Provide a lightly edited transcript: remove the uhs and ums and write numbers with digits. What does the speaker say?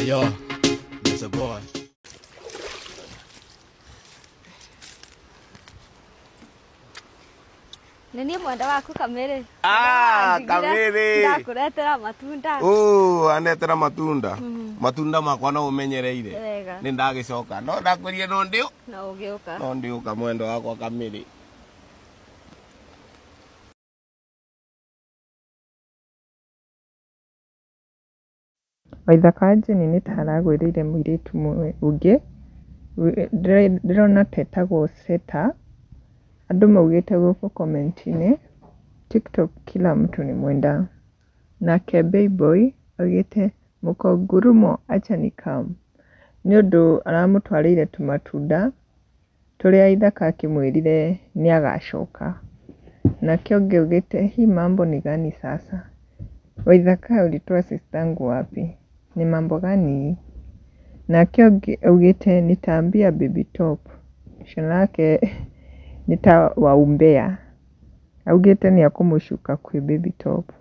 Ayo, it's a boy. Nĩ niĩ mwenda waku Kamĩrĩ. Ah, Kamĩrĩ. Ndakũretera matunda. Oh, anetera matunda. Matunda makwa no ũmenyereire. Wega. Nĩ ndagĩcoka. No ndakwĩrire no ndĩũ. Na ũgĩũka. No ndĩũka mwendo wakwa Kamĩrĩ. Waithaka wa Jane nĩ ta aragwĩrĩire mũirĩtu ũngĩ, ndĩrona ta etagwo Seta, andũ maugĩte gũkũ comment-inĩ, TikTok kila mtu ni mwenda. Nake Bayboy augĩte mko ngurumo acha nikam, nĩ ũndũ aramũtwarĩire tũmatunda tũrĩa Waithaka akĩmwĩrire nĩ agacoka. Nake ũngĩ augĩte hii mambo ni gani sasa? Waithaka ulitoa sistangu wapi? Ni mambo gani hii? Nake ũngĩ augĩte nitaambia baby top ũcio nake nĩ ta wa umbea augĩte nĩ ekũmũcuka kwĩ baby top.